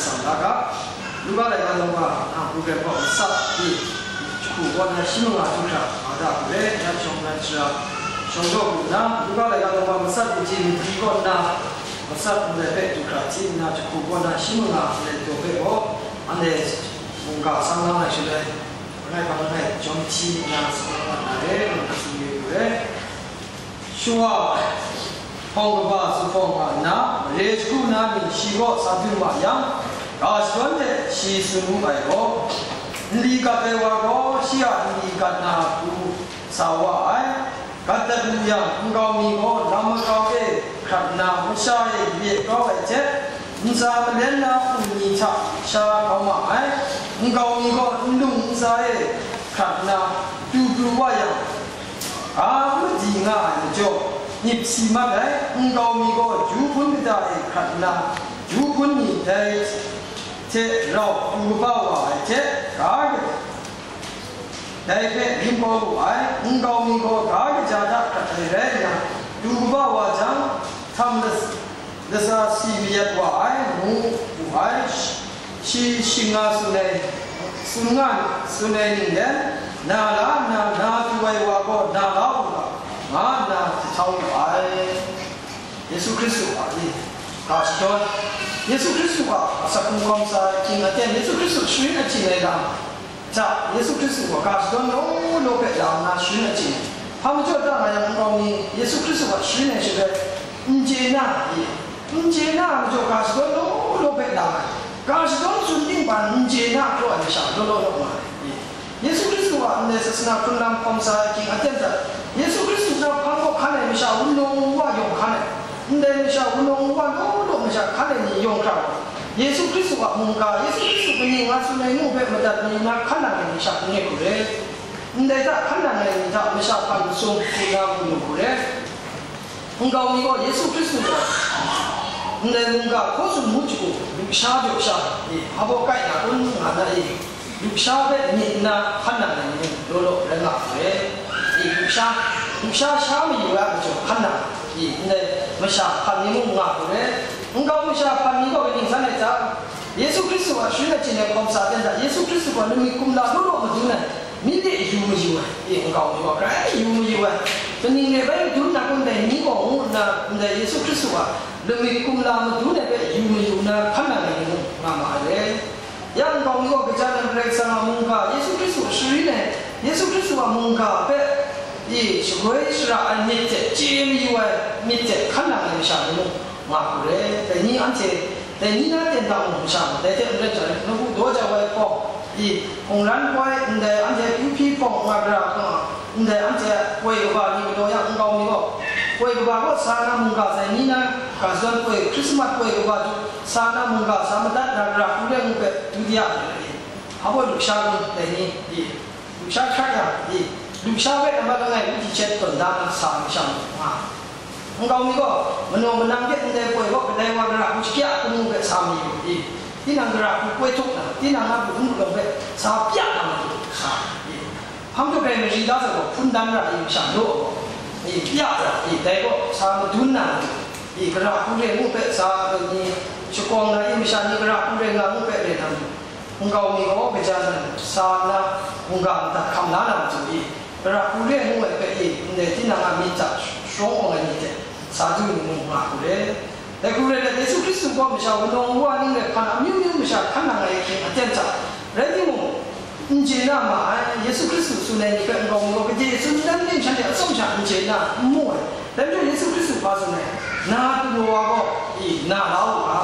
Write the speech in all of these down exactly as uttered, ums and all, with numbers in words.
Sa la ga, Luka laika daw wa, a, Program gaw matsat di, jahku kaw na shi manga du hkra, ma da hku re, ya shawng na shara, shawng jaw hku na, Luka laika daw wa matsat di ji madi kaw na, matsat ndai hpe du hkra hti nna, jahku kaw na shi manga ndai daw hpe gaw, anhte mungga sang na ai shaloi, langai hpang langai jawm hti nna, sa na re, ngu na tsun yu re. Shawa hpawng kaba zuphpawng nga nna, mare jahku na ni shi kaw sa du ma yang, ga shadawn hte shi tsun wu ai gaw, nli gat ai wa gaw shi a nli gat na pru sa wa ai. Gat dat lu yang, nkau mi gaw lam makau e hkrat nna masha e re kau ai hte, ntsa malen na u ni hta sha kau ma ai. Nkau mi gaw nlung ntsa e hkrat nna du pru wa yang, ga madi nga ai majaw, myit si mat ai. Nkau mi gaw ju hpun kata e hkrat nna, ju hpun ni dai hte rau du kaba wa ai hte, ga dai hpe rim kau wu ai. Nkau mi gaw ga kaja hta hkrat ai rai nna, du kaba wa jang, htam las- latsa si mayat wa ai, ngu wu ai. Shi shing nga tsun ai, tsun nga, tsun ai ning gaw, na la nna, na du ai wa gaw na la u ga, nga nna jahtau wu ai. Yesu Hkristu a, i, ga shadawn, Yesu Hkristu a asak hkrung hkawm sa ai hkying aten, Yesu Hkristu sharin achyin ai lam, hta, Yesu Hkristu gaw ga shadawn law law hpe la nna sharin achyin ai. Hpa majaw da nga yang, nkau mi Yesu Hkristu a sharin ai shaloi, n chye na, i, n chye na majaw ga shadawn law law hpe la ai. Ga shadawn tsun ting hpan n chye na hkraw ai masha law law law nga ai, i. Yesu Hkristu a ndai sasana hkrun lam hkawm sa ai hkying aten hta, Yesu Hkristu na hpang kaw hkan ai masha wunawng wuwa yawng hkan ai, ndai masha wunawng wuwa law law masha hkan ai ni yawng hkra ai. Yesu Hkristu a mungga, Yesu Hkristu kaning nga tsun ai ngu hpe madat mi nna hkan nang ai ni sha n ret hku re. Ndai hta hkan nang ai ni hta masha hpan masum hku na mu lu hku re. Nkau mi gaw Yesu Hkristu gaw ndai mungga hkaw tsun ngu hku, lusha jaw sha, e, hpa baw kai na kun nga na e, lusha hpe myit nna hkan nang ai ni law law rai nga hku re. E, lusha, lusha sha mayu ai a majaw hkan nang, e, ndai masha hpan ni mung nga hku re. Nkau masha hpan ni gaw kaning san ai hta? Yesu Hkristu a sharin achyin ai hkawm sa ten hta, Yesu Hkristu gaw lamik kumla law law madun ai, myi de yu mayu ai, e, nkau mi gaw grai yu mayu ai. Kaning re bai madun na kun dai ni gaw ngu nna, ndai Yesu Hkristu a lamik kumla madun ai hpe yu mayu nna hkan nang ai ni mung nga ma ai re. Ya nkau mi gaw kaja nan Karai Kasang a mungga, Yesu Hkristu a sharin ai, Yesu Hkristu a mungga hpe, e, shagoi shara ai myit hte chye mayu ai myit hte hkan nang ai masha ni mung nga hku re. Dai ni anhte, dai ni na ten da mung masha gaw, dai hte maren jang, nawku daw jau ai hpawng, i, hkungran koi ndai anhte kyu hpyi hpawng nga gara hkung a, ndai anhte poi kaba ni galaw yang nkau mi gaw, poi kaba kaw sa na mungga sai ni na, ga zawn poi, Hkrismat poi kaba du sa na mungga sa madat na gara hku re ngu hpe, Yudia ni rai, hpa baw lusha kun dai ni, i, lusha hkrat yang, i, lusha hpe nambat langai, Yudia hte tawn da na sa ai masha mung nga. Nkau mi gaw, manaw manang hte ndai poi gaw kadai wa gara hku shakya hkungnu hpe sa mayu i? Tinang gara hku koi htuk na, tinang a bu n gulawng hpe sa pya na matu sa i? Hpang htuk rai mari da sai gaw, hpun dan ra i, masha naw gaw i, pya ra i, dai gaw sa madun na matu i? Gara hku re ngu hpe sa ni shakawng na i? Masha ni gara hku re nga ngu hpe re na matu? Nkau mi gaw kaja nan sa nna, mungga madat hkam la na matu i? Gara hku re ngu ai hpe i, ndai tinang a myit hta sharawng awng ai ni hte sa du ni mung nga hku re. Dai hku rai let, Yesu Hkristu gaw masha wunawng wuwa ning rai hpan amyu myu masha hkan nang ai ahkying aten hta, rai timung, n chye na ma ai. Yesu Hkristu tsun ai ni hpe nkau mi gaw gade tsun dan ting shanhte atsawm sha n chye na, n mu ai. Dai majaw Yesu Hkristu hpa tsun ai? Na du wa gaw i, na la u ga,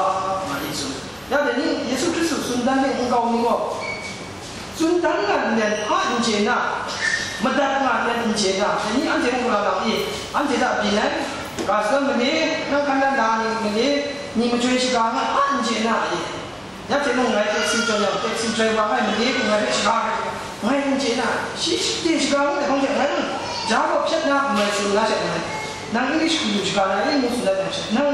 nga i tsun. Ya dai ni Yesu Hkristu tsun dan ting nkau mi gaw, tsun dan nga nmen hpa n chye na, madat nga nmen n chye na, dai ni anhte mung galaw nang i, anhte hta byin ai, ga shadawn male, nang hkan dan da ni male, ni majoi shaga nga hpa n chye na i? Ya hte mung ngai taxi jaw yang, taxi driver ngai male hku ngai hpe shaga ai, ngai n chye na, shi shade shaga ngu ai hpang de ngai mung, ja kaw hpyet na n mai tsun na she ngai, nang English hku lu shaga na i ngu tsun dat yang she, nang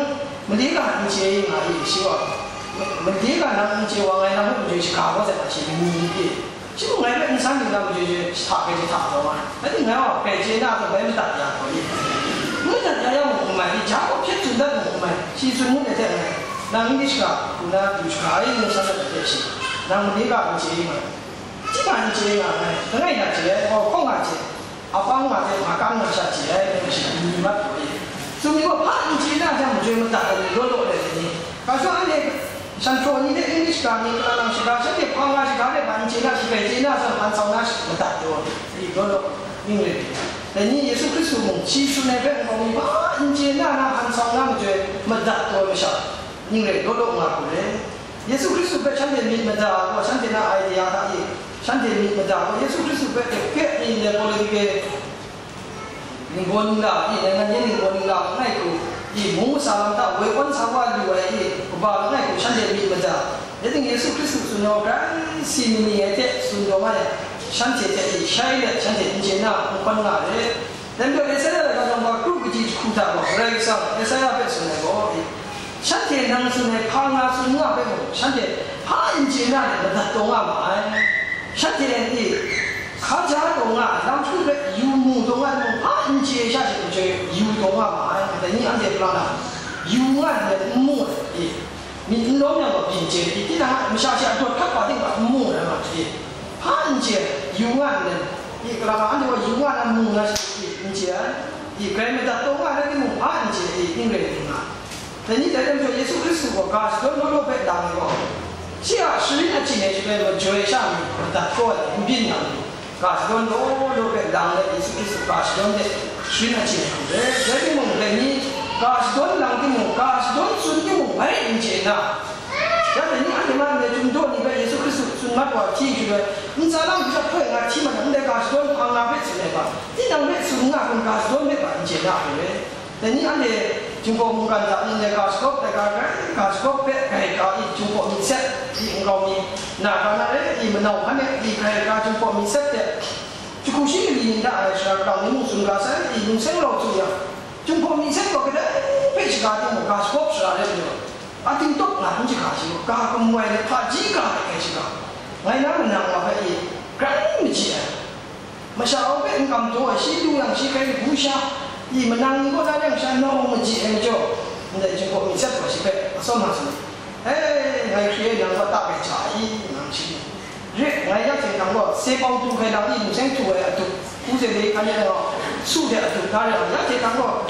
male ga n chye nga i, shi gaw, male ga nang n chye wa ngai nang hpe majoi shaga gaw sai, shi ni i? Shi mung ngai hpe nsan ning na majoi joi jahta hpe jahta taw ai. Rai timung, ngai wa bai chye na aten bai madat ya hkawm i? Madat ya yang mung n mai, i ja kaw hpyet tsun dat mung n mai, shi tsun ngut ai hte ngai, Nang English ga hku na du shaga ai ngu san ai hte shi, nang made ga n chye nga ai. Chying ma n chye nga ai, langai na chye ai, gaw hkawng nga chye, apang nga hte makan nga sha chye ai, ngu shi, n mat gaw i. Tsun mi gaw hpa n chye na jang, majoi madat ai ni law law rai ai ni, ga shadawn anhte shan hpraw ni hte English ga ni, kalang shaga, shanhte hpa nga shaga hte hpa n chye na, shi hpe chye na jang, hpan sau na shi madat taw ai, law law, ning rai. Dai ni Yesu Hkristu mung, shi tsun ai hpe nkau mi hpa n chye na, na hpan sau na majoi madat taw ai masha, ning rai law law nga hku re. Yesu Hkristu hpe shanhte myit mada gaw, shanhte na idea hta e, shanhte myit mada gaw, Yesu Hkristu hpe teke ni le political ningbaw ningla i, nang ngan yen ningbaw ningla langai hku i, mung masa lam hta woi awn sa wa lu ai i, kaba langai hku shanhte myit mada. Rai timung, Yesu Hkristu tsun ai gaw, grai si mani ai hte tsun taw nga ai, shanhte hte i, shai let shanhte n chye na, n hkawn nga ai. Dai majaw, Esaia laika jawng hpa kru kaji jahku hta gaw, Karai Kasang Esaia hpe tsun ai gaw, shanhte nang tsun ai hpa nga tsun nga hpe mung, shanhte hpa n chye na ni madat taw nga ma ai. Shanhte ni hkaja taw nga ai, lam hkru hpe yu mu taw nga ai mung, hpa n chye sha she majaw yu taw nga ma ai. Dai ni anhte hpra na, yu nga ai n mu ai, myit n lawm yang gaw byin chye ai, tinang a masha shi a dawt hkap wa ting hpa n mu ai ma ai. Hpa n chye ai, yu nga ai, kalang a anhte gaw yu nga na mu na shi n chye ai. I, grai madat taw nga ai rai timung, hpa n chye ai, ning rai ning nga ai. Dai ni dai lam jaw, Yesu Hkristu gaw ga shadawn law law hpe lang ai gaw, shi a sharin achyin ai shaloi gaw, joi sha mi madat kau ai, n byin nga ai, ga shadawn law law hpe lang let, Yesu Hkristu ga shadawn hte sharin achyin ai hku re. Rai timung, dai ni ga shadawn lang timung, ga shadawn tsun timung, bai n chye na, ya dai ni anhte ma ndai chyum daw ni hpe Yesu Hkristu tsun mat wa hti shaloi, ntsa lam hpe hkoi nga hti mat ai, ndai ga shadawn hpang na hpe tsun ai hpa, tinang hpe tsun nga hkrum, ga shadawn hpe ga n chye na hku re. Dai ni anhte Jinghpaw mungkan hta ni ndai ga shagawp, dai ga rai, ga shagawp hpe grai ga i, Jinghpaw myit set i, nkau mi, na ga na rai i, manau hkan e i, grai ga Jinghpaw myit set hte jahku shi kali ni nta ai shara kau ni mung tsun ga sai i, lung seng rau tsun yang, Jinghpaw myit set gaw kadai hpe shaga timung, ga shagawp shara rai majaw, a ting tawk nga n shaga shi gaw, ga kamu ai ni hpaji ga ai hkai shaga, ngai na manang wa hpe i, grai n machyi ai. Masha wa hpe n kam daw ai, shi du yang shi hkai lagu sha, i manang ni kaw na yang sha nawng machyi ai majaw, ndai Jinghpaw myit set gaw shi hpe atsawm nga tsun ai. E, ngai hkri e, nang gaw ta kai hkra ai, nang shi. Rit, ngai ya hte nang gaw, se pawng tu hkai nang i, lung seng htu ai adup, hku se le hkan yan gaw, su hte adup na rai yang, ya hte nang gaw,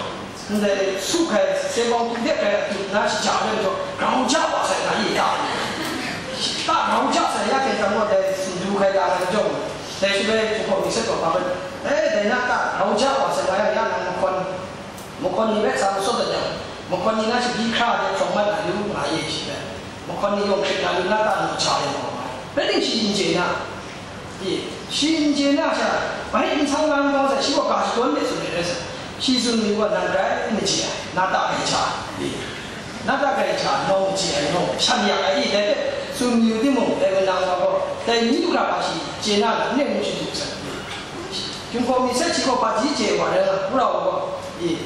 ndai su hkai, se pawng tu de hkai adup na shaja ai majaw, grau ja wa sai nga i ta. Ta grau ja sai, ya hte nang gaw, dai ndu hkai da ai majaw, dai shaloi Jinghpaw myit set gaw hpa hpe, e, dai na ta grau ja wa sai nga yang, ya nang mahkawn, mahkawn ni hpe sa masawt dat yang, mahkawn ni na shagri hkra de hprawng mat na lu nga ye shi hpe, mahkawn ni yawng hkrit na lu na ta, ngu hkra yang gaw, rai tim, shi n chye na, i, shi n chye na sha, bai n sang na nkau sai, shi gaw ga shadawn de tsun ai rai sa, shi tsun mayu gaw, nang grai n machyi ai, na ta grai hkra, i, na ta grai hkra, nawng machyi ai, nawng shan yak ai, i, dai hpe tsun mayu timung, dai manang wa gaw, dai ni du hkra hpa shi chye na lam, n rai ngu shi du sai, i, Jinghpaw myit set shi gaw hpaji chye wa rai nga, wora wa gaw, i,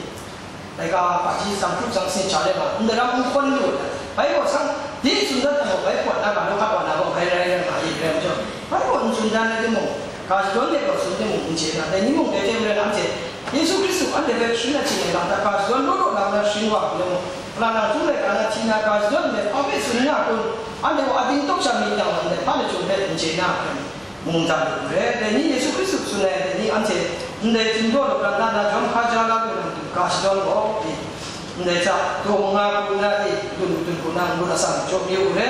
dai ga hpaji tsang hkru tsang sin hkra rai nga, ndai lam n hkawn lu ai, bai gaw sang, de tsun dat ai gaw, bai pawt na ga, lawhkat wa na gaw, bai rai rai nga, i, rai majaw, bai gaw n tsun dan ai timung, ga shadawn de gaw tsun timung n chye na, dai ni mung dai hte maren anhte Yesu Hkristu anhte hpe sharin achyin ai lam hta, ga shadawn law law lang na sharin wa hku rai mung, Kalang nang htum laika na hti na ga shadawn ndai hpa hpe tsun n nga kun, anhte gaw a ting tawk sha myit yang, ndai hpa lachyum hpe n chye na hkrum, mungdan lu hkrum re. Dai ni Yesu Hkristu tsun ai, dai ni anhte ndai htingdaw lapran na na jawm hkaja la lu na matu ga shadawn gaw, i, ndai hta daw manga hku na i, dun dun hku na ngut atsam jaw yu hkrum re.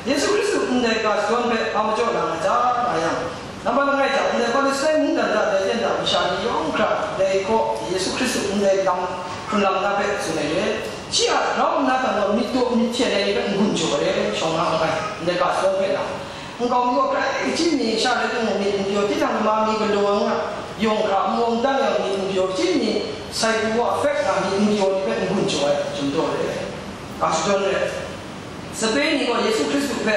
Yesu Hkristu ndai ga shadawn hpe hpa majaw na nga ta nga yang, nambat langai hta, ndai Palestina mungdan hta dai ten hta masha ni yawng hkra dai kaw Yesu Hkristu ndai lam hkrun lam na hpe tsun ai re. Shi a grau nna hta gaw myit daw myit hten ai ni hpe n-gun jaw ai re, shawng nga n gai, ndai ga shadawn hpe na. Nkau mi gaw grai kachyin ni sha rai timung myit n pyaw, tinang lama mi galaw nga, yawng hkra n wawng dang yang myit n pyaw, kachyin ni sai pru wa hpek nga myit n pyaw ni hpe n-gun jaw ai, chyum daw re, ga shadawn re. Sape ni gaw Yesu Hkristu hpe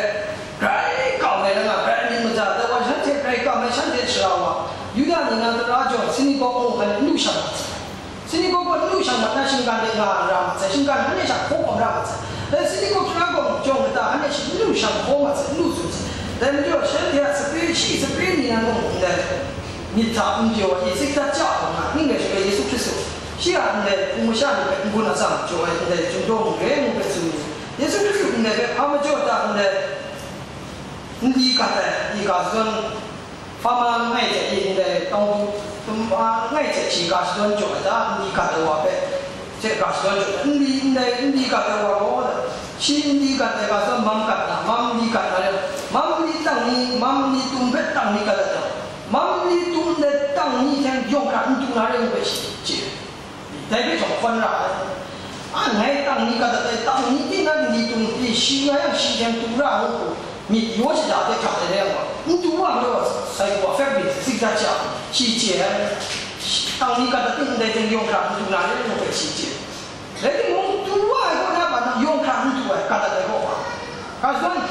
grai kau ai rai nga, grai myit maja ai wa, shanhte grai kam ai, shanhte shara wa, Yuda ni na tara jaw, sinagog mung hkan n lu shang mat sai. Sinagog gaw n lu shang mat na, shinggan de nga ra mat sai, shinggan hkan e sha hkaw hkawm ra mat sai. Dai sinagog tara gaw jawng kata hkan e shi n lu shang hkaw mat sai, n lu tsun sai. Dai majaw, shanhte a sape, shi sape ni na mung ndai myit hta n pyaw ai, i, sik dat ja hkawm na, ning rai shaloi Yesu Hkristu, shi a ndai hpung masha ni hpe n-gun atsam jaw ai, ndai chyum daw mung re ngu hpe tsun yu. Yesu Hkristu ndai hpe hpa majaw ta ndai, n di gat ai, i ga shadawn, hpa ma langai hte i ndai tawng du, hpa ma langai hte shi ga shadawn jaw ai ta, n di gat ai wa hpe, hte ga shadawn jaw ai, n di, ndai n di gat ai wa gaw, shi n di gat ai ga shadawn mam gat na, mam n di gat na rai, mam n di tang ni, mam n di tum hpe tang ni gat ai jang, mam n di tum ndai tang ni hte yawng hkra n du na rai ngu hpe shi chye. Dai hpe jawng hkawn ra ai. A, ngai tang ni gat dat ai, tang ni ting na ni tung, i, shi nga yang shi hte du ra ngu hku, myit yaw shada de hkrak ai rai yang gaw, n du wa, ngu sai gaw, fek myit sik dat jang, shi chye ai. Shi, tang ni gat dat ting ndai hte yawng hkra n du na rai ngu hpe shi chye. Rai timung, du wa ai kaw na, ban na yawng hkra n du ai, gat dat ai gaw, ga shadawn,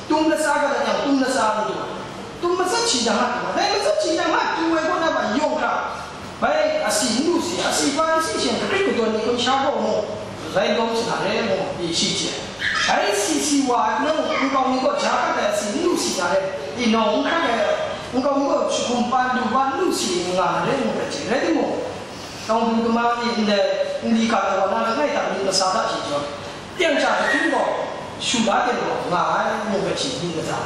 tum lasa gat dat yang, tum lasa n du ai. Tum matsat shi jang a, dai matsat shi jang a, du ai kaw na, ban yawng hkra, bai asi n lu si, asi pa n si shin, hkrit kadawn ni kun sha gaw mu, rai lawm sa na re mu, i shi chye. Bai si si wa ai hpang, nkau mi gaw ja gat ai asi n lu si na re, i nawng n hkrat ai, nkau mi gaw shahkum pa, lu pa n lu si nga na re mu rai chye. Rai timung, tawng du kama ni ndai, n di gat ai wa na langai hta myit masa da shi jaw, teng sha jahtum gaw, shu la teng gaw nga ai mu rai chye, myit mada.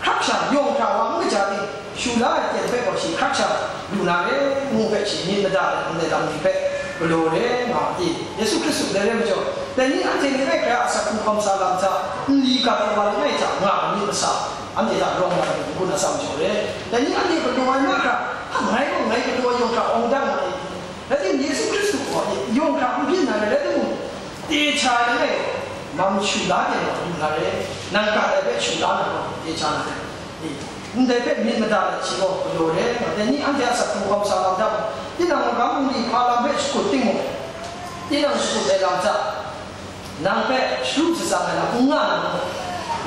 Hkrak sha, yawng hkra wa n kaja ting, shu la ai ten hpe gaw shi hkrak sha lu na re, ngu hpe shi myit mada ai ndai lam ni hpe galaw re nga ma i. Yesu Hkristu dai re majaw, dai ni anhte ni rai hkra a asak hkrung hkawm sa lam hta, n di gat ai wa langai hta nga ai myit masa, anhte hta rawng na n-gun atsam jaw re. Dai ni anhte galaw ai mahkra, a, ngai gaw ngai galaw ai yawng hkra awng dang nga ai. Rai timung, Yesu Hkristu gaw yawng hkra n byin na rai, rai timung, chye ai langai gaw, mam shu la de na lu na re, nang gat ai hpe shu la na gaw, chye na re. Ndai hpe myit mada let shi gaw galaw re, dai ni anhte a asak hkrung hkawm sa lam hta gaw, tinang magam bungli hpa lam hpe shakut timung, tinang shakut ai lam hta, nang hpe sharu shatsang ai lam n nga na gaw,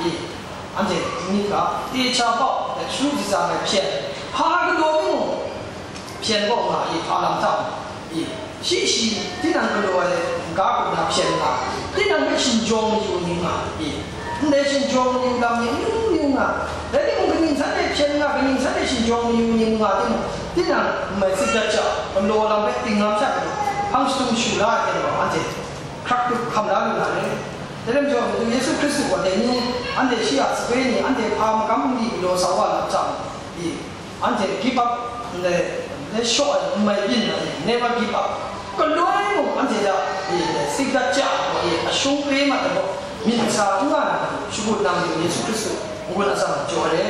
i, anhte myit ga, chye ai hpau, sharu shatsang ai hpyen, hpa galaw timung, hpyen gaw nga i, hpa lam hta i, shi shi, tinang galaw ai ga hku na hpyen nga, tinang hpe shingjawng mayu ni nga i, ndai shingjawng mayu lam ni amyu myu nga, rai timung, kaning san e hpyen nga, kaning san e shingjawng mayu ni nga timung, tinang n mai tsit dat jang, galaw lam hpe tingnam sha hpang shadum shu la ai hte mung, anhte hkrak hkrup hkam la lu na re. Dai rai majaw, Madu Yesu Hkristu gaw dai ni, anhte shi a sape ni, anhte hpa magam bungli galaw sa wa lam hta i, anhte give up, ndai, ndai shaw ai n mai byin ai, never give up. Galoi mung anhte hta, e, sik dat ja ai, ashung pe mat ai gaw, myit masa n nga na, shagut na Madu Yesu Hkristu n-gun atsam jaw ai re.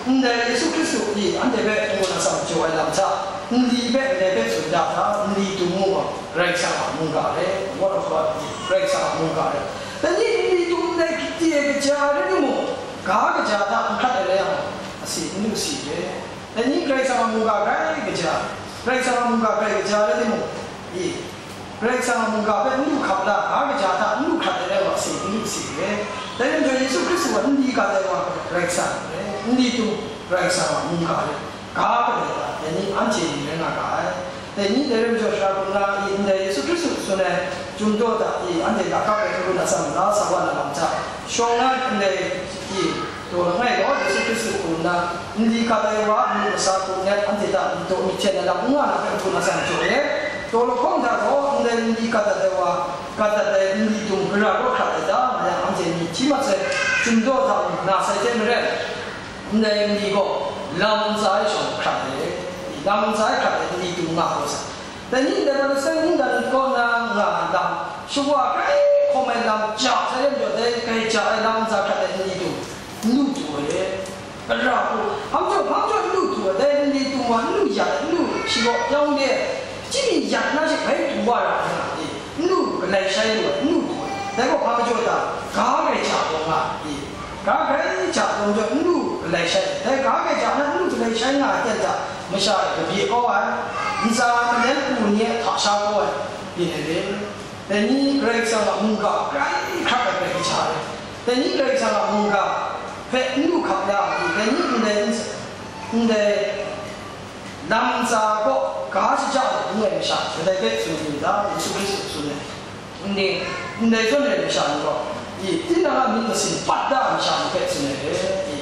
Ndai Yesu Hkristu, e, anhte hpe n-gun atsam jaw ai lam hta, n di hpe ndai hpe tsun da hkra, n di tum mu gaw, Karai Kasang a mungga re, Word of God, Karai Kasang a mungga re. Dai ni n di tum ndai chye kaja rai timung, ga kaja hta n hkrat ai rai yang, asi n lu si re. Dai ni Karai Kasang a mungga grai kaja, Karai Kasang a mungga grai kaja rai timung, i, Karai Kasang a mungga hpe n lu hkap la, ga kaja hta n lu hkrat ai rai wa si, n lu si re. Dai rai majaw Yesu Hkristu a n di gat ai wa Karai Kasang re, n di tum Karai Kasang a mungga re, ga kadai ta, dai ni anhte ni rai nga ga ai. Dai ni dai rai majaw sara hkrum na i, ndai Yesu Hkristu tsun ai Chyum daw hta i, anhte lakap ai n-gun atsam la sa wa na lam hta, shawng na ndai i, Daw langai gaw, Yesu Hkristu hku nna, n di gat ai wa a myit masa hku nep, anhte hta myit daw myit hten ai lam n nga na hpe n-gun atsam jaw e. Daw lahkawng hta gaw, ndai n di gat dat ai wa, gat dat ai n di tum gara gaw hkrat ai ta, nga yang anhte myi hti mat sai, Chyum daw hta mung na sai hte maren, ndai n di gaw lam ntsa ai shawng hkrat ai, lam ntsa ai hkrat ai n di tum nga gaw sa. Dai ni ndai Palestina mungdan kaw na nga ai lam, shawa grai hkawm ai lam ja sai lam jaw, dai grai ja ai lam ntsa hkrat ai n di tum n lu du ai. Gara hku, hpang jaw, hpang jaw n lu du ai, dai n di tum wa n lu ya ai, n lu shi gaw yawng de, chyinghte yat na she bai du wa ra ai nga ai, n lu galai shai lu ai, n lu du ai. Dai gaw hpa majaw ta, ga grai ja gaw nga ai, ga grai ja gaw majaw n lu galai shai, dai ga grai ja na n lu galai shai nga ai ten hta, masha e kabye kau ai, ntsa malyan ku ni e hta sha kau ai, byin ai re. Dai ni Karai Kasang a mungga grai hkrak ai hpe kaja ai. Dai ni Karai Kasang a mungga hpe n lu hkap ya ai, dai ni ndai, ndai lam ntsa gaw ga shaja ai ngu ai masha, kadai hpe tsun ai ni ta? Yesu Hkristu tsun ai. Ndai, ndai zawn re ai masha ni gaw, i, tinang a myit masin pat da ai masha ni hpe tsun ai hte, i,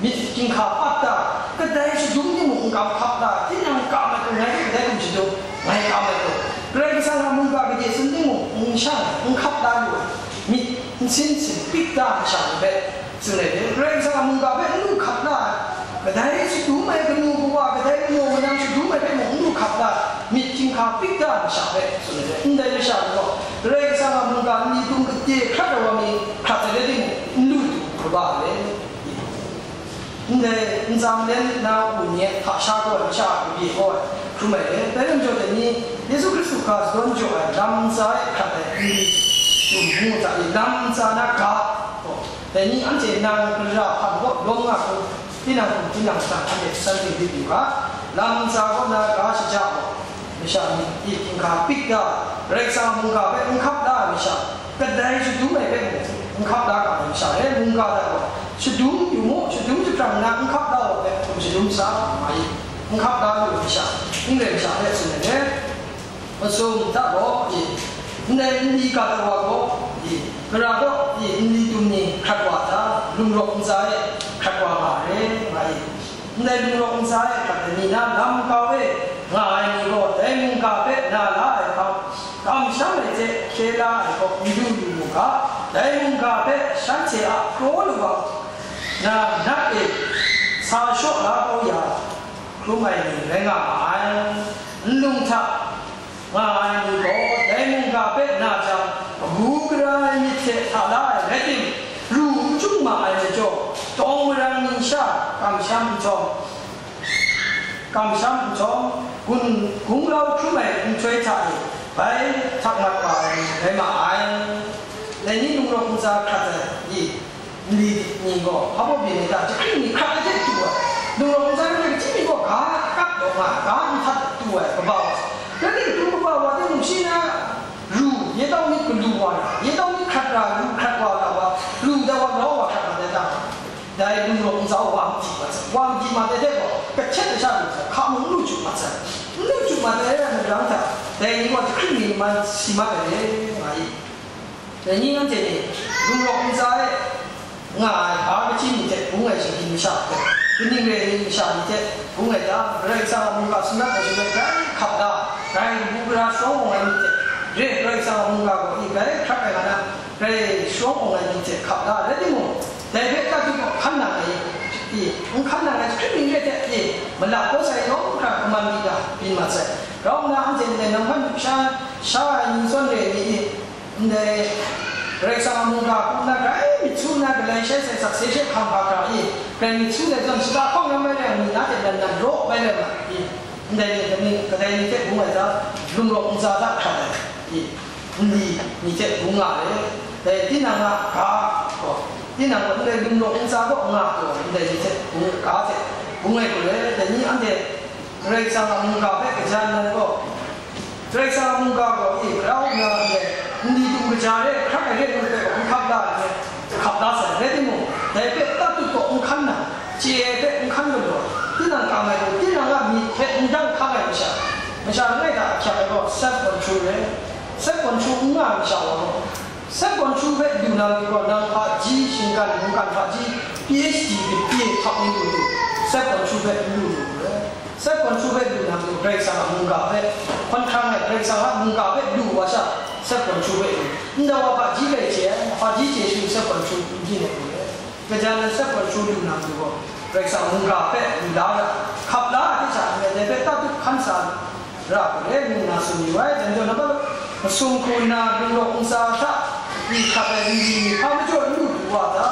myit ginhka pat da, kadai shadum timung n kam hkap da, tinang kam ai hku ngai hpe kadai hkum shadum, ngai kam ai hku, Karai Kasang a mungga gade tsun timung n shang, n hkap da lu ai, myit Nsin sin pik da masha ni hpe tsun ai hte, Karai Kasang a mungga hpe n lu hkap la ai, kadai shadum ai kanu kawa, kadai kanu manam shadum ai hpe mung n lu hkap la ai, myit chyinghka pik da ai masha hpe tsun ai hte, ndai masha ni gaw Karai Kasang a mungga nli tum kade hkrat ai wa mi hkrat ai rai timung, n lu tu kaba ai. Ndai ntsa malen na u ni hta sha kau ai masha a kabye kau ai hkrum ai re. Dai lam jaw dai ni, Yesu Hkristu hka shadawn jaw ai lam ntsa e hkrat ai nli tum ngu hta i lam ntsa na ga gaw, dai ni anhte nang gara hpang kaw lawm nga hkrum, tinang hkum tinang shang anhte san ting lit yu ga, lam ntsa kaw na ga shaja gaw, masha myit chyinghka pik da, Karai Kasang a mungga hpe n hkap la ai masha, kadai shadum ai hpe mung n hkap la ga ai masha e, mungga hta gaw, shadum yu mu, shadum jahprang nna n hkap la ai hpe hkum shadum sa, nga i, n hkap la lu ai masha, n rai masha hpe tsun ai e. Masum hta gaw, i, ndai nli gat ai wa gaw, i, gara gaw, i, nli tum ni hkrat wa hta, lungrawk ntsa e hkrat wa nga ai, nga i. Ndai lungrawk ntsa e hkrat ai ni na lam kau e nga ai ni gaw, dai mungga hpe na la ai hkam, kamsham ai hte hkye la ai gaw n du lu mu ga, dai mungga hpe shanhte a kraw lawang na nat e sa shaw la kau ya, hkrum ai ni rai nga ma ai. Nlung hta nga ai ni gaw, dai mungga hpe na jang, kabu gara ai myit hte hta la ai rai tim, ru n chyung ma ai majaw, tawng marang ningsha kamsham nhtawm, kamsham nhtawm, gun, gunglau hkrum ai nhtoi hta e bai htak mat wa ai ni rai ma ai. Dai ni lungrawk ntsa hkrat ai ni, nli ni gaw, hpa baw byin ai hta, jahkring ni hkrat ai hte tu ai, lungrawk ntsa hkrat ai ni gaw, ga kap daw nga ai, ga nhtat tu ai, kaba wa sa. Rai timung, kaba wa timung, shi na ru, ye tau myit galu wa ra, ye tau myit hkrat ra, ru hkrat wa ra wa, ru da wa, grau wa hkrat mat ai hta, dai lungrawk ntsa wa madi mat sai, wa madi mat ai hte gaw, kahtet ai sha lu sai, hka mung n lu chyum mat sai, n lu chyum mat ai rai ai majaw hta, dai ni gaw jahkring ni man si mat ai re, nga i. Dai ni anhte ni, lungrawk ntsa e nga ai ga kachyi ni hte bung ai shagying masha hpe, kaning re ai ni masha ni hte bung ai ta, Karai Kasang a mungga sumrat ai shaloi grai hkap da, grai kabu gara sharawng awng ai myit hte, re, Karai Kasang a mungga gaw i grai hkrat ai nga na, grai sharawng awng ai myit hte hkap da, rai timung, dai hpe tatut gaw hkan nang ai, i, n hkan nang ai jahkring ni re hte, i, malak kau sai yawng hkra kaman di ga byin mat sai. Grau nna anhte ndai namhkan sha, sha ai ning zawn re ai ni, i, ndai Karai Kasang a mungga hku nna grai myit su nna, galai shai sai sakse she hkam hkra hkra i, grai myit su ai zawn, shata hkawng lam ai rai ai ni, na hte nan nan raw bai rai ma i, ndai ni, kadai ni hte bung ai hta, lungrawk ntsa hta hkrat ai i, nli ni hte bung nga ai. Dai tinang a ga gaw, tinang gaw ndai lungrawk ntsa kaw nga taw, ndai ni hte bung, ga hte bung ai hku rai, dai ni anhte Karai Kasang a mungga hpe kajan ai gaw, Karai Kasang a mungga gaw, e, grau nna ndai nli tum kaja re, hkrat ai re ai ni hpe gaw n hkap la ai hte, hkap la sai, rai timung, dai hpe tatut gaw n hkan nang, chye ai hpe n hkan galaw ai, tinang kam ai gaw, tinang a myit hpe n dang hkang ai masha, masha langai hta ahkyak ai gaw, self control re, self control n nga ai masha wa gaw, self control hpe lu na matu gaw, nang hpaji, shinggan mungkan hpaji, P H D dipye hkap ni lu lu, self control hpe n lu lu re. Self control hpe lu na matu, Karai Kasang a mungga hpe hkawn hkrang ai, Karai Kasang a mungga hpe lu wa sha, self control hpe lu. Ndai wa hpaji rai chye ai, hpaji chye shu self control n byin ai lu re. Gaja nan self control lu na matu gaw, Karai Kasang a mungga hpe lu la ra, hkap la ai hte sha, ndai hpe tatut hkan sa, ra hku re ngu nna tsun yu ai. Dai majaw, nambat masum hku nna lungrawk ntsa hta myi hkrat ai nli ni hpa majaw n lu pru wa ta?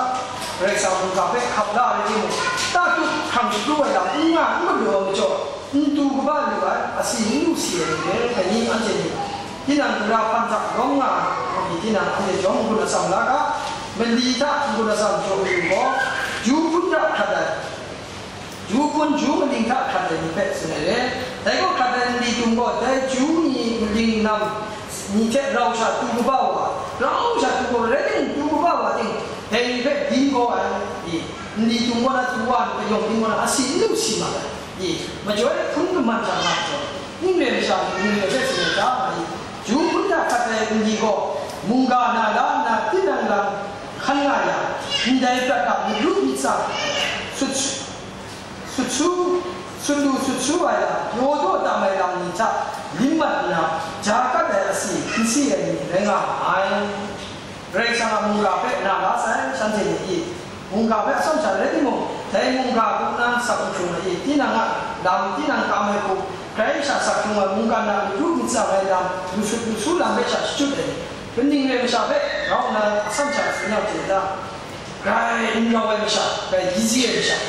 Karai Kasang mungga hpe hkap la ai rai timung, tatut hkrang shapru ai lam n nga n galaw ai majaw, n tu kaba lu ai, asi n lu si ai ni re, dai ni anhte ni, tinang gara hpan hta lawm nga ai, tinang anhte chyawm n-gun atsam la ga, mali hta n-gun atsam jaw lu gaw, ju hpun hta hkrat ai, ju hpun ju maling hta hkrat ai ni hpe tsun ai re. Dai gaw hkrat ai nli tum gaw, dai ju ni maling lam ni hte rau sha tu kaba wa, rau sha tu kaba rai timung, tu kaba wa ting, dai ni hpe byin kau ai, i, nli tum gaw na tu wa, kayawng byin gaw na asi n lu si mat ai, i, majoi hpun kaman hta nga ai, i, n re masha ni, n re hpe tsun ai hta, i, ju hpun hta hkrat ai nli gaw, mungga na la nna tinang lam hkan nga yang, ndai prat hta myit ru myit tsang, sut, sut su, sut lu sut su ai lam, pyaw daw tam ai lam ni hta lim mat nna, ja kat ai asi n si ai ni rai nga ma ai. Karai Kasang a mungga hpe na la sai, shanhte ni i, mungga hpe atsawm sha rai timung, dai mungga hku nna sak n hkrung ai i, tinang a lam, tinang kam ai hku, grai sha sak hkrung ai mungkan a matu matsang ai lam, lu sut lu su lam hpe sha shachyut ai ni, kaning rai masha hpe grau nna atsawm sha tsun yang hte ta, grai n rau ai masha, grai busy ai masha,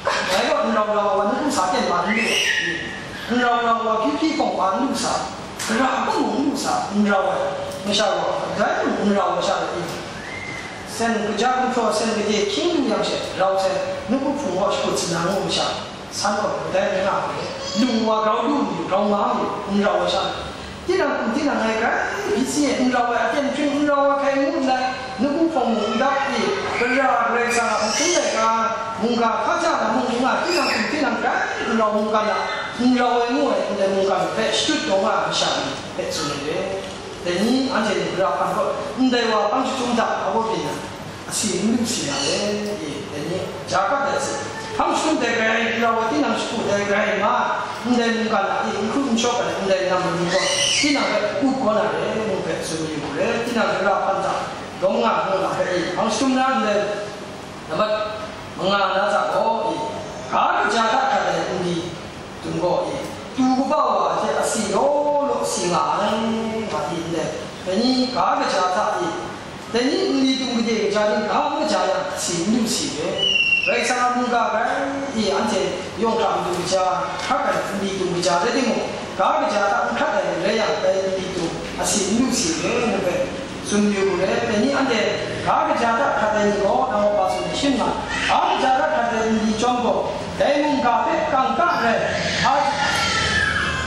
Dai gaw n rau rau wa, nawku sa ten ma n lu ai, n rau rau wa, hpyi hpyi hpawng wa n lu sa, gara kaw mung n lu sa, n rau ai, masha gaw, dai mung n rau ai sha rai i? Sen kaja gumhpraw, sen gade hkying lu yang she, rau sai, nawku hpung gaw shakut sa na ngu masha, san gaw, dai rai nga ai, lung wa grau lu mayu, grau ma mayu, n rau ai sha rai. Tinang hkum tinang ngai grai, byi si e n rau ai, aten hpring n rau ai hkai ngu nna, nawku hpawng mung n dap i, gara Karai Kasang a mungkan laika, mungga hkaja na mung n nga, tinang hkum tinang grai n rau mungkan a, n rau ai ngu ai ndai mungkan hpe shachyut taw nga ai masha ni hpe tsun ai re. Dai ni anhte ni gara hpan gaw, ndai wa hpang jahtum hta a baw byin ai, asi n lu si na le, i, dai ni, ja gat ai asi. Hpang jahtum dai grai, n rau ai tinang shagu dai grai ma, ndai mungkan a, i, n hkru n shawk ai, ndai nam ai ni gaw, tinang hpe up kau na re, ngu hpe tsun mayu mu re, tinang gara hpan hta, dawng nga, ngu na hpe, i, hpang jahtum na ndai, nambat manga na hta gaw, i, ga kaja hta hkrat ai nli, Dum gaw i, tu kaba wa hte asi law law si nga ai, nga di ndai, dai ni ga kaja hta i, dai ni nli tum gade kaja ni ga n kaja yang, asi n lu si re. Karai Kasang a mungga grai i, anhte yawng hkra matu kaja, hkrak ai nli tum kaja rai timung, ga kaja hta n hkrat ai rai yang, dai nli tum asi n lu si re, ngu hpe, Tsun yu re, dai ni anhte ga kaja hta hkrat ai ni gaw, nang gaw hpa tsun shim nga, ga kaja hta hkrat ai ni chyawm gaw, dai mungga hpe kangka rai, hpa,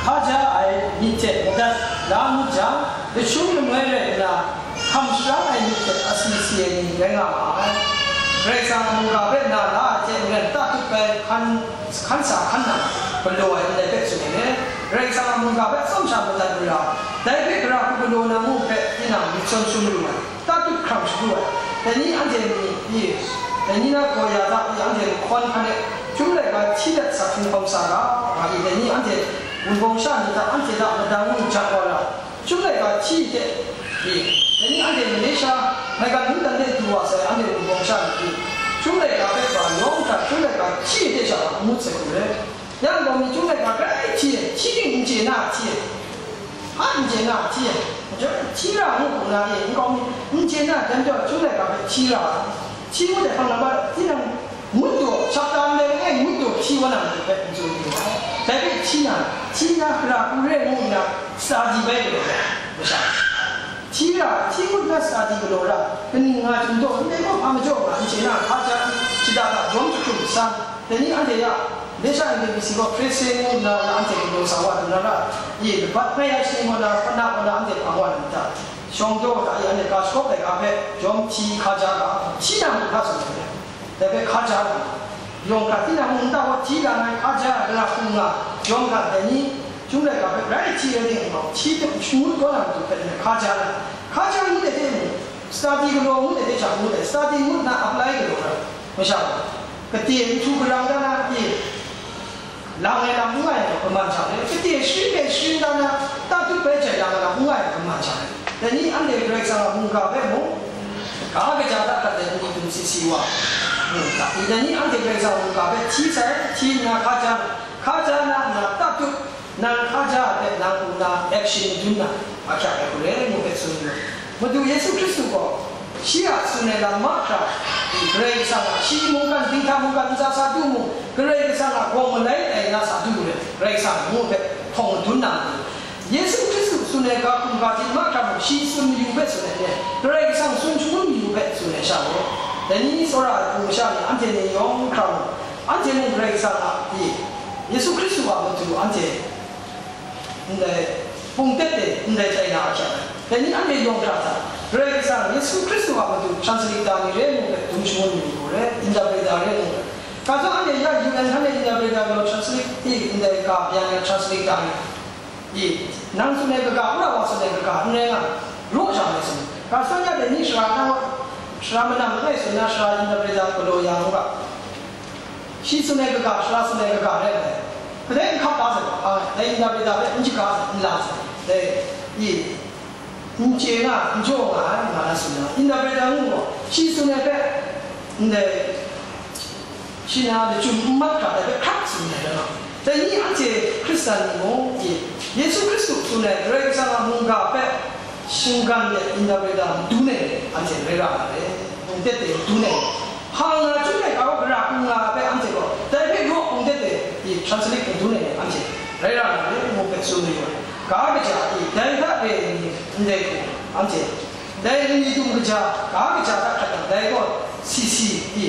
hpa ja ai myit hte madat la ngut jang, dashung lamai rai nna, hkam sharang ai myit hte asi si ai ni rai nga ma ai. Karai Kasang a mungga hpe na la ai hte maren tatut bai hkan, hkan sa hkan nang galaw ai ndai hpe tsun ai. Karai Kasang a mungga hpe atsawm sha madat mara, dai hpe gara hku galaw na ngu hpe tinang myit sawn sum lu ai. Tatut hkrang shagu ai. Dai ni anhte ni i, dai ni na gaw ya hta i anhte mahkawn hkan e, Chyum laika hti let sak hkrung hkawm sa ga, nga i, dai ni anhte wunpawng sha ni hta anhte hta madang ngu jat wa ra, Chyum laika hti hte i, dai ni anhte Malaysia, maigan mungdan de du wa sai anhte wunpawng sha ni i, Chyum laika hpe ga yawng hkra Chyum laika hti hte sha wa n ngut sai hku re. Yang gaw mi Chyum laika grai hti e, hti ting n chye na hti e. Hpa n chye na hti e, hti ra ngu hku na e, nkau mi n chye na jan jaw Chyum laika hpe hti ra ai. Hti ngut ai hpang na ma, tinang ngut daw, shap ta ndai langai ngut daw hti wa na matu hpe n tsun yu ai. Dai hpe hti na, hti na hkra hku re ngu nna, study bai galaw ai masha. Hti ra, hti ngut na study galaw ra, kaning nga chyum daw, ndai gaw hpa majaw nga n chye na, hpa jan, shada hta jawm jahkrum san, Dai ni anhte ya, Malaysia N K B C gaw President ngu nna ya anhte galaw sa wa du na ra, i, labat ngai ai shaning gaw na, hpa na gaw na anhte hpang wa na myit ta? Shawng daw hta i anhte ga shakawp ai ga hpe jawm hti hkaja ga, hti na mung hta tsun ai, dai hpe hkaja ga, yawng hkra tinang mung nta gaw hti ga ngai hkaja ai, gara hku nga, jawm ga dai ni, Chyum laika hpe grai hti rai ting gaw, hti hte shangut kau na matu hpe hkaja na, hkaja ngut ai hte mung, study galaw ngut ai hte sha ngut ai, study ngut na apply galaw ra, masha gaw. Kade nhtu karang da na, e, lang ai lam n nga yang gaw, kaman sha re. Kade sharin ai sharin da na, tatut bai jai lang ai lam n nga yang, kaman sha re. Dai ni anhte Karai Kasang a mungga hpe mung, ga kaja hta hkrat ai ni dum si si wa, mung ga, dai ni anhte Karai Kasang a mungga hpe hti sai, hti nna hkaja, hkaja na nna tatut, Nang hkaja ai hpe nang hku na action madun na, ahkyak ai hku re ngu hpe tsun yu ai. Madu Yesu Hkristu gaw, shi a tsun ai lam mahkra, Karai Kasang a, shi mungkan dinghta mungkan ntsa sa du mung, Karai Kasang a gawng malai ai na sa du ai, Karai Kasang ngu hpe htawng madun na, Yesu Hkristu tsun ai ga hkum ga htin mahkra mung, shi tsun mayu hpe tsun ai, Karai Kasang tsun shangun mayu hpe tsun ai sha gaw, dai ni tsawra ai hpung masha ni anhte ni yawng hkra mung, anhte mung Karai Kasang a, i, Yesu Hkristu a matu anhte ndai pungtet e ndai tai na ahkyak ai. Dai ni anhte yawng hkra hta, Karai Kasang Yesu Hkristu a matu translator ni re ngu hpe dum shangun mi ni gaw re, interpreter re ngu hpe. Ga zawn anhte ya U N hkan e interpreter galaw translate, i, ndai ga byan ai translator ni, i, nang tsun ai kaga, wora wa tsun ai kaga, n rai nga, raw sha mai tsun. Ga zawn ya dai ni shara nang, shara manam langai tsun na shara interpreter galaw ya ngu ga. Shi tsun ai kaga, shara tsun ai kaga rai nme, kadai n hkap da sai gaw, a, dai interpreter hpe n shaga sai, n la sai, dai, i, n chye nga, n jaw nga ai, nga na tsun ai. Interpreter ngu gaw, shi tsun ai hpe, ndai, shi na lachyum n mat hkra ai hpe hkrak tsun ai rai nga. Dai ni anhte Hkristan ni mung, Yesu Hkristu tsun ai Karai Kasang a mungga hpe shinggan de interpreter madun ai anhte rai ra nga ai, mungtet de madun ai. Hpang na chyum ai ga gaw gara hkung nga ai hpe anhte gaw, dai hpe yaw hpung de de i translate madun ai anhte rai ra nga ai, ngu hpe tsun mayu ai. Ga kaja i dai hta re ai ni ndai hku anhte, dai nli dum kaja, ga kaja hta hkrat yang, dai gaw sisi i,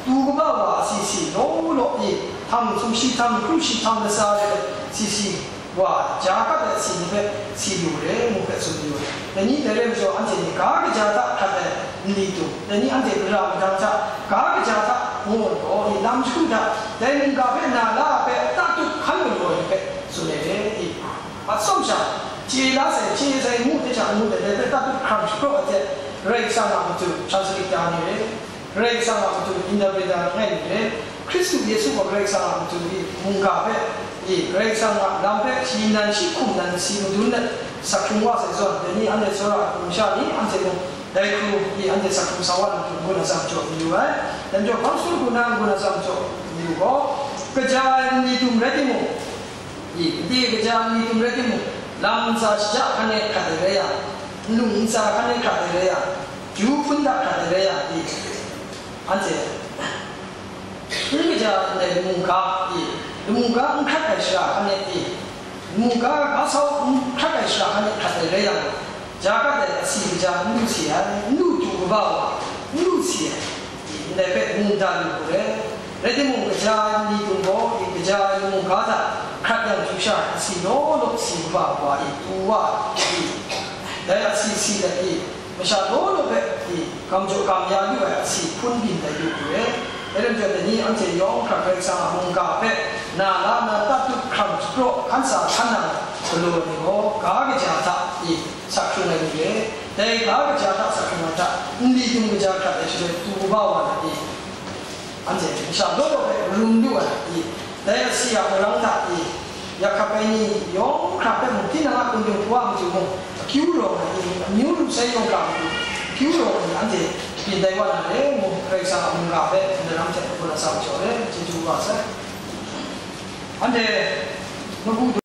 tu kaba wa sisi law law i, htam sumshi htam, hkrushi htam lasa re ai sisi, wa ja gat ai si ni hpe si lu re, ngu hpe tsun yu ai. Dai ni dai rai majaw, anhte ni ga kaja hta hkrat ai nli dum, dai ni anhte gara madang hta ga kaja hta ngu ai gaw, i lam jahku hta dai mungga hpe na la ai hpe tatut hkan galaw ai hpe tsun ai re, i. Atsawm sha, chye la sai, chye sai ngu hte sha ngu ai dai hpe tatut hkrang shapraw ai hte, Karai Kasang a matu translate da ni re. Karai Kasang a matu interpreter langai mi re, Hkristu Yesu gaw Karai Kasang a matu i mungga hpe, i Karai Kasang a lam hpe shi nan shi hkum nan si madun let, sak hkrung wa sai zawn, dai ni anhte tsawra ai hkum sha ni anhte mung dai hku i anhte sak hkrung sa wa na matu ngu na tsam jaw mayu ai. Dai majaw, hpang sut hku na ngu na tsam jaw mayu gaw, kaja ai nli dum rai timung, i, gade kaja nli dum rai timung, lam ntsa shaja hkan e hkrat ai rai yang, nlung ntsa hkan e hkrat ai rai yang, ju hpun hta hkrat ai rai yang, i, anhte n kaja ai ndai lamu ga, i, lamu ga n hkrat ai shara hkan e, i, lamu ga ga sau n hkrat ai shara hkan e hkrat ai rai yang, ja gat ai asi kaja n lu si ai, n lu tu kaba wa, n lu si ai, i, ndai hpe mu da lu hku re. Rai timung, kaja ai nli dum gaw, i, kaja ai lamu ga hta hkrat yang, ju sha asi law law si kaba wa, i, tu wa, i, dai asi si let, i, masha law law hpe, i, gam jaw gam ya lu ai asi hpun byin tai lu hku re. Dai lam jaw, dai ni anhte yawng hkra Karai Kasang a mungga hpe na la nna tatut hkrang shapraw hkan sa hkan nang galaw ai ni gaw, ga kaja hta, i, sak hkrung ai ni re. Dai ga kaja hta sak hkrung ai hta, nli dum kaja hkrat ai shaloi tu kaba wa na pyi, anhte masha law law hpe rum lu ai, i, dai asi a marang hta, i, yak hkap ai ni yawng hkra hpe mung, tinang a kungdung hpawa matu mung, akyu rawng ai ni, amyu ru sai yawng hkra matu, akyu rawng ai ni, anhte byin tai wa na re, ngu Karai Kasang a mungga hpe ndaram hte hpun atsam jaw ai, chyeju wa sai. Anhte magu